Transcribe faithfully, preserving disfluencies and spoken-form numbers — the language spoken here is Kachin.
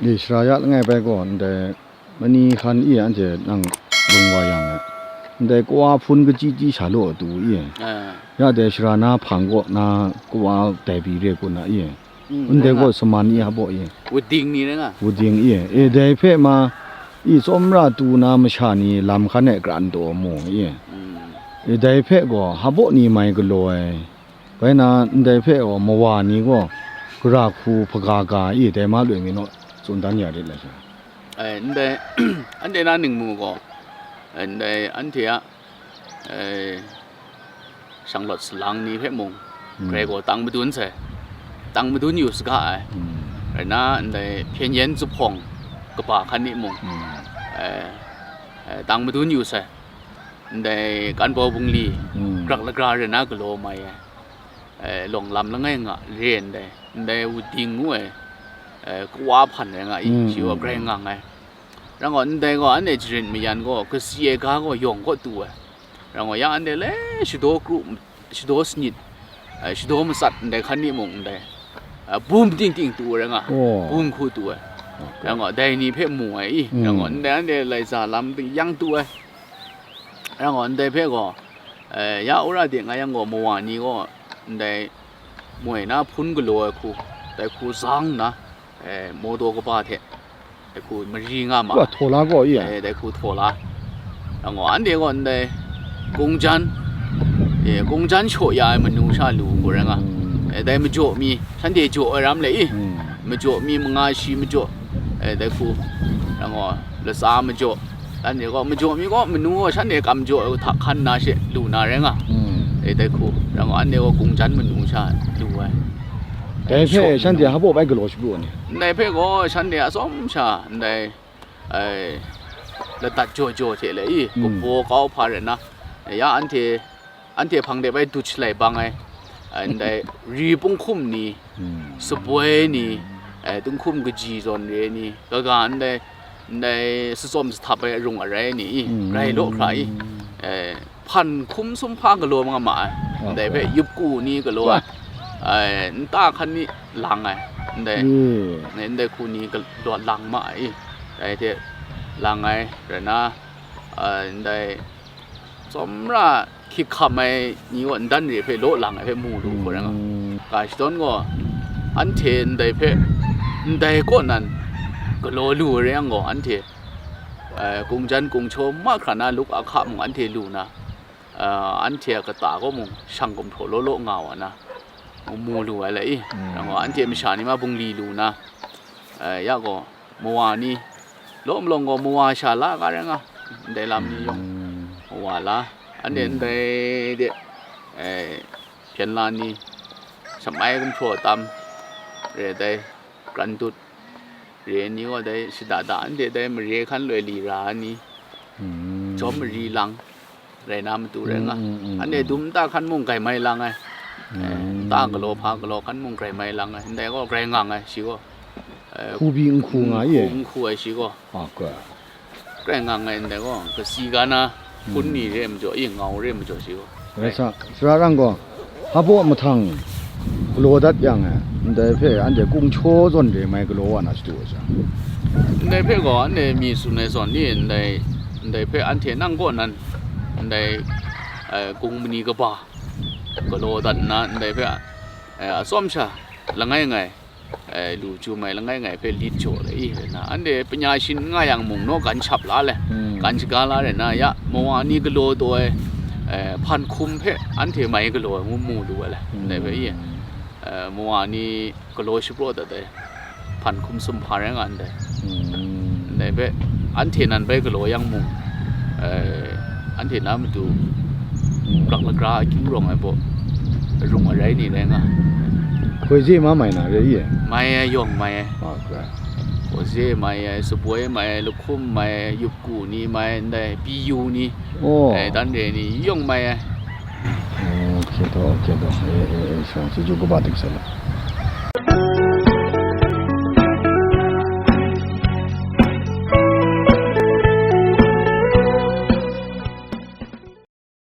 Li shara ya langai bai gaw, ndai mani hkan i anhte nang lung wa yang ai. Ndai kawa hpun kachyi chyi sha law atu i. Ah. Ya dai shara na hpang kaw na kawa dai pyi re kun a i. Mm, ndai rai nga. Gaw saman i ha baw i. Wuding ni rai nga. Wuding i. E, dai hpe ma, i tsawmra tu na masha ni lam hkan e kran taw mu i. Mm. E, dai hpe gaw ha baw ni mai galaw ai. Bai na, ndai hpe gaw mawa ni gaw gara hku hpaga ga i, dai ma loi mi naw tsun dan ya rit ai sha. Ai, ndai, anhte na ningmu gaw, ai, ndai anhte a, ai, shanglawt salang ni hpe mung, mm, grai gaw tang madun sai, tang madun yu saga ai. Mm. Rai na, ndai hpyen yen zuphpawng kaba hkan ni mung, mm, ai, ai, tang madun yu sai. Ndai kanbau bungli, mm, grak lagra rai na galaw mai ai. Eh, lawng lam langai nga re ndai, ndai wuding ngu ai, eh, kawa hpan rai nga i, mm, shi gaw, mm, grai ngang ai. Rai gaw, ndai gaw, anhte jarit mayan gaw, kasi ai ga gaw yawng kaw tu ai. Rai gaw, ya anhte le shadaw kru, shadaw sanit, eh, shadaw matsat ndai hkan ni mung ndai, eh, bum ting ting tu rai nga, oh, bum hku tu ai. Okay. Rai gaw, dai ni hpe mu ai i, rai gaw, mm, ndai anhte lai za lam ting yang tu ai. Rai gaw, ndai hpe gaw, eh, ya wora de nga yang gaw, mawa ni gaw ndai moi na hpun galaw ai hku, dai hku zang nna, eh, mawdaw kaba hte, dai hku mari nga ma. Wa htaw la gaw i ai. Eh, dai hku htaw la. Rai gaw, anhte gaw ndai kungjan, eh, kungjan shaw ya ai manu sha lu hku rai nga. Mm. Eh, dai majaw mi, shanhte jaw ai ram le i. Mm. Majaw mi manga shi majaw, eh, dai hku, rai gaw, latsa majaw, dan de gaw, majaw mi gaw, manu gaw shanhte kam jaw ai hta hkan na she lu na rai nga. Mm. Eh, dai hku, rai gaw, anhte gaw kungjan manu sha lu ai. Dai hpe shanhte hpa baw bai galaw shapraw ni? Ndai hpe gaw, shanhte atsawm sha, ndai, ai, ladat jaw jaw hte le i, mm, kabaw kau hpa rai na, ya anhte, anhte hpang de bai dut shalai bang ai, ai, ndai ri punghkum ni, mm, saboi ni, ai, tunghkum kaji zawn re ni, kaga ndai, ndai satsawm sahtap ai arung arai ni i, mm, rai law hkra i, ai, hpan hkum sumhpa galaw nga ma ai, ah, ndai hpe, ah, yup ku ni galaw ai, wa, ai, nta hkan ni lang ai, ndai, mm, ndai hku ni galaw lang ma ai i, dai hte lang ai, rai na, ai, ndai, tsawmra hkyik hkam ai ni gaw ndan re hpe law lang ai hpe mu lu hku rai nga. Mm. Ga shadawn gaw, anhte ndai hpe, ndai kaw nan galaw lu ai rai yang gaw, anhte, eh, kungjan kungchaw mahkra na luk ahka mung anhte lu na, eh, anhte a kata kaw mung shang gumhpraw law law nga wa na, mu lu ai le i. Mm. Rai gaw, anhte masha ni ma bungli lu na, eh, ya gaw, mawa ni, law malawng gaw mawa sha la ga rai nga, ndai lam ni yawng, mm, mawa la, anhte, mm, ndai de, eh, hpyen la ni, shamai gumhpraw tam, re dai, kran dut, re ni gaw dai, shada da, anhte dai mare hkan loi li ra ni, mm, jawm mari lang, rai na matu rai nga. Mm, mm, mm, anhte mm. Dum nta hkan mung grai mai lang ai. Eh, mm. Nta galaw hpa galaw hkan mung grai mai lang ai. Ndai gaw grai ngang ai, shi gaw. Eh, hku bi n hku nga ye? Hku n hku ai shi gaw. Ah, ga. Grai ngang ai ndai gaw, kasi ga na, hpun ni re majaw, i ngau re majaw shi gaw. Rai sa, sara rang gaw, hpa baw mahtang galaw dat yang e, ndai hpe anhte kungchaw zawn re mai galaw wa na shadu ai sha. Ndai hpe gaw, anhte mi tsun ai zawn ni, ndai, ndai hpe anhte nang kaw nan, ndai, eh, kung mani kaba galaw dat nna, ndai hpe, eh, atsawm sha langai ngai, eh, lu chyu mai langai ngai hpe lit jaw le i, rai na, anhte panya shin n nga yang mung naw gan shap la le, mm. Gan shaga la rai na, ya, mawa ni galaw taw ai, eh, hpan hkum hpe anhte mai galaw ai ngu mu lu ai le, mm. Ndai hpe i, eh, mawa ni galaw shapraw dat ai hpan hkum sumhpa rai nga ndai. Mm. Ndai hpe anhte nan bai galaw yang mung, eh, anhte na matu, mm. Prak lagra akyu rawng ai baw, arung arai ni rai nga. Hkoi ze ma mai na re i? Mai ai, yawng mai ai. Ah, hkoi. Hkoi ze mai ai, saboi mai ai, lahkum mai ai, yup ku ni mai ai, ndai, piyu ni, oh. Eh, dan re ni, yawng mai ai. Oh, ok taw, ok taw. Eh, eh, eh, sa, chyeju kaba dik sa la.